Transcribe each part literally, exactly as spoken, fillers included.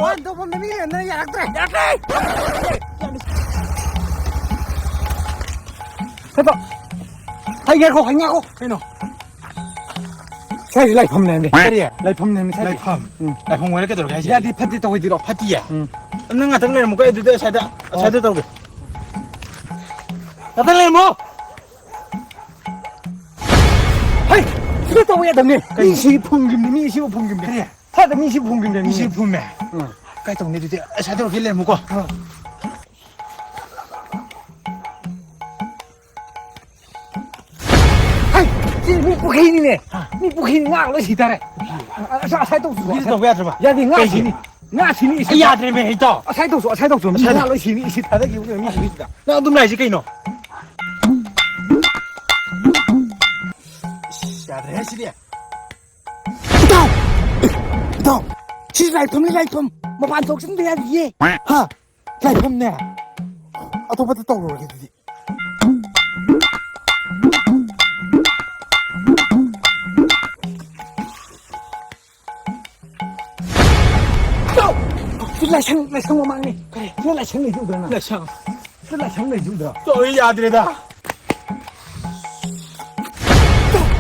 One ꯇꯧꯐꯝꯗ ꯃꯤ ꯂꯩꯔꯝꯗꯅ ꯌꯥꯔꯛꯇ꯭ꯔꯦ꯫ ꯌꯥꯔꯛꯇ꯭ꯔꯦ꯫ ꯍꯩꯕ꯫ ꯍꯩ ꯉꯥꯏꯈꯣ, ꯍꯩ ꯉꯥꯏꯈꯣ꯫ ꯀꯩꯅꯣ? ꯁ꯭ꯋꯥꯏꯁꯦ ꯂꯥꯏꯐꯝꯅꯦ ꯍꯥꯏꯕꯅꯦ꯫ ꯀꯔꯤ? ꯂꯥꯏꯐꯝꯅꯦ ꯍꯥꯏꯕꯅꯦ ꯁ꯭ꯋꯥꯏꯁꯦ꯫ ꯂꯥꯏꯐꯝ? ꯎꯝ꯫ ꯂꯥꯏꯐꯝ ꯑꯣꯏꯔ ꯀꯩꯗꯧꯔꯒꯦ ꯍꯥꯏꯁꯦ? ꯌꯥꯗꯦ, ꯐꯠꯇꯦ ꯇꯧꯍꯩꯗꯤꯔꯣ? ꯐꯠꯇꯤꯌꯦ? ꯎꯝ꯫ ꯅꯪ ꯉꯥꯛꯇꯪ ꯂꯩꯔꯝꯃꯨꯀꯣ, ꯑꯩ ꯑꯗꯨꯗꯤ ꯑꯁ꯭ꯋꯥꯏꯗ, ꯑꯣ꯫ ꯑꯁ꯭ꯋꯥꯏꯗ ꯇꯧꯒꯦ꯫ ꯉꯥꯛꯇꯪ ꯂꯩꯔꯝꯃꯣ꯫ ꯍꯩ! ꯁꯤꯗ ꯇꯧꯕ ꯌꯥꯗꯕꯅꯤ꯫ ꯀꯩ? ꯃꯤ ꯁꯤ ꯐꯨꯝꯈꯤꯕꯅꯤ, ꯃꯤ ꯁꯤꯕꯨ ꯐꯨꯝꯈꯤꯕꯅꯤ꯫ ꯀꯔꯤ? ꯐꯥꯗ ꯃꯤ ꯁꯤ ꯐꯨꯝꯈꯤꯕꯅꯤ꯫ ꯃꯤ ꯁꯤ ꯐꯨꯝꯃꯦ? ꯎꯝ꯫ ꯀꯥꯏ ꯇꯧꯅꯤ ꯑꯗꯨꯗꯤ? ꯑꯁ꯭ꯋꯥꯏꯗ ꯇꯧꯔꯒꯦ, ꯂꯩꯔꯝꯃꯨꯀꯣ꯫ ꯎꯝ꯫ ꯍꯩ! ꯁꯤ ꯃꯤ ꯄꯨꯈ꯭ꯔꯤꯅꯤꯅꯦ꯫ ꯍꯥ? ꯃꯤ ꯄꯨꯈ꯭ꯔꯤꯅꯤ, ꯉꯥ ꯂꯣꯏ ꯁꯤ ꯇꯥꯔꯦ꯫ ꯑ, ꯑ, ꯑꯁ꯭ꯋꯥꯏ ꯇꯧꯁꯤꯀꯣ꯫ ꯄꯨꯈ꯭ꯔꯤꯗ ꯇꯧꯕ ꯌꯥꯗ꯭ꯔꯕ? ꯌꯥꯗꯦ, ꯉꯥ ꯀꯩꯒꯤ? ꯁꯤꯅꯤ꯫ ꯉꯥ ꯁꯤꯅꯤ, ꯏꯁꯤꯠ ꯑꯩ ꯌꯥꯗ꯭ꯔꯦꯃꯦ, ꯏꯇꯥꯎ꯫ ꯑꯁ꯭ꯋꯥꯏ ꯇꯧꯁꯨ, ꯑꯁ꯭ꯋꯥꯏ ꯇꯧꯁꯨ꯫ ꯃꯤ ꯑꯁ꯭ꯋꯥꯏꯗ꯫ ꯉꯥ ꯂꯣꯏ ꯁꯤꯅꯤ, ꯏꯁꯤꯠ ꯊꯥꯗꯈꯤꯕ ꯃꯤ ꯁꯤꯅꯤꯁꯤꯗ꯫ ꯅꯪ ꯑꯗꯨꯝ ꯂꯥꯛꯏꯁꯤ ꯀꯩꯅꯣ? ꯏꯁ, ꯌꯥꯗ꯭ꯔꯦꯍꯦ ꯁꯤꯗꯤ꯫ ꯏꯇꯥꯎ! ꯏꯇꯥꯎ! ꯁꯤ ꯂꯥꯏꯐꯝꯅꯤ, ꯂꯥꯏꯐꯝ꯫ ꯃꯄꯥꯟ ꯊꯣꯛꯆꯤꯟꯕ ꯌꯥꯗꯤꯌꯦ꯫ ꯍꯥ? ꯂꯥꯏꯐꯝꯅꯦ꯫ ꯑꯇꯣꯞꯄꯗ ꯇꯧꯔꯨꯔꯒꯦ ꯑꯗꯨꯗꯤ꯫ ꯇꯥꯎ! ꯁꯤ ꯂꯥꯏꯁꯪ, ꯂꯥꯏꯁꯪ ꯃꯃꯥꯡꯅꯤ꯫ ꯀꯔꯤ? ꯁꯤ ꯂꯥꯏꯁꯪ ꯂꯩꯁꯤ ꯎꯗ꯭ꯔꯣ ꯅꯪ? ꯂꯥꯏꯁꯪ? ꯁꯤ ꯂꯥꯏꯁꯪ ꯂꯩꯁꯤ ꯎꯗ꯭ꯔꯣ? ꯇꯧꯔꯤ ꯌꯥꯗ꯭ꯔꯦꯗ꯫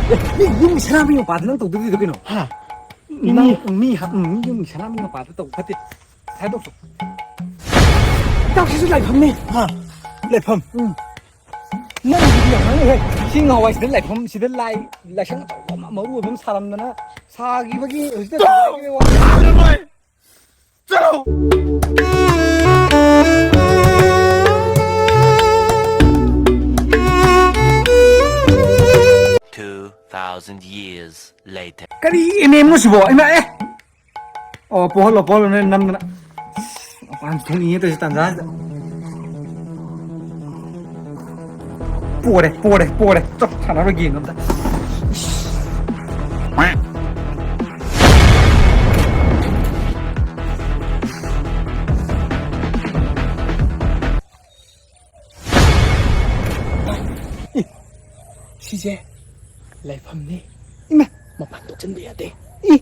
ꯑꯦ, ꯃꯤ ꯌꯨꯝꯒꯤ ꯁꯅꯥꯃꯍꯤ ꯃꯄꯥꯗ ꯅꯪ ꯇꯧꯗꯣꯏꯗꯣ ꯀꯩꯅꯣ? ꯍꯥ? ꯅꯪ ꯃꯤ, ꯃꯤ ꯍꯥ-, ꯎꯝ, ꯃꯤ ꯌꯨꯝꯒꯤ ꯁꯅꯥꯃꯍꯤ ꯃꯄꯥꯗ ꯇꯧꯕ ꯐꯠꯇꯦ꯫ ꯁꯥꯏꯗꯣꯛꯁꯨ꯫ ꯏꯇꯥꯎ, ꯁꯤꯁꯨ ꯂꯥꯏꯐꯝꯅꯤ꯫ ꯍꯥ? ꯂꯥꯏꯐꯝ? ꯎꯝ꯫ ꯅꯪꯒꯤꯗꯤ ꯌꯥꯝ ꯉꯥꯡꯉꯤꯍꯦ꯫ ꯁꯤ ꯉꯍꯥꯟꯋꯥꯏ ꯁꯤꯗ ꯂꯥꯏꯐꯝ, ꯁꯤꯗ ꯂꯥꯏ, ꯂꯥꯏꯁꯪ ꯑꯆꯧꯕ ꯑꯃ, ꯃꯔꯨ ꯑꯣꯏꯕ ꯑꯃ ꯁꯥꯔꯝꯗꯅ ꯁꯥꯈꯤꯕꯒꯤ ꯍꯧꯖꯤꯛꯇ ꯇꯥꯎ! ꯁꯥꯈꯤꯕꯒꯤ ꯋꯥ-, ꯆꯠꯂꯣ! ꯆꯠꯂꯣ! Two thousand years later. ꯀꯔꯤ ꯑꯦꯝ ꯑꯦꯝꯅꯣ ꯁꯤꯕꯣ? ꯏꯃꯥ, ꯑꯦ! ꯑꯣ, ꯄꯣꯍꯜꯂꯣ, ꯄꯣꯍꯜꯂꯣ, ꯅꯣꯏ ꯅꯝꯗꯅ꯫ ꯃꯄꯥꯟ ꯊꯣꯛꯅꯤꯡꯉꯦ ꯇꯧꯔꯤꯁꯦ ꯇꯥꯟꯖꯥꯁꯤꯗ꯫ ꯄꯣꯔꯦ, ꯄꯣꯔꯦ, ꯄꯣꯔꯦ꯫ ꯆꯠ ꯁꯥꯟꯅꯔꯣꯏ ꯒꯦꯝ ꯑꯝꯇ꯫ ꯑꯦ, ꯁꯤꯁꯦ ꯂꯥꯏꯐꯝꯅꯤ꯫ ꯏꯃꯥ! ꯃꯄꯥꯟ ꯊꯣꯛꯆꯟꯕ ꯌꯥꯗꯦ꯫ ꯏ!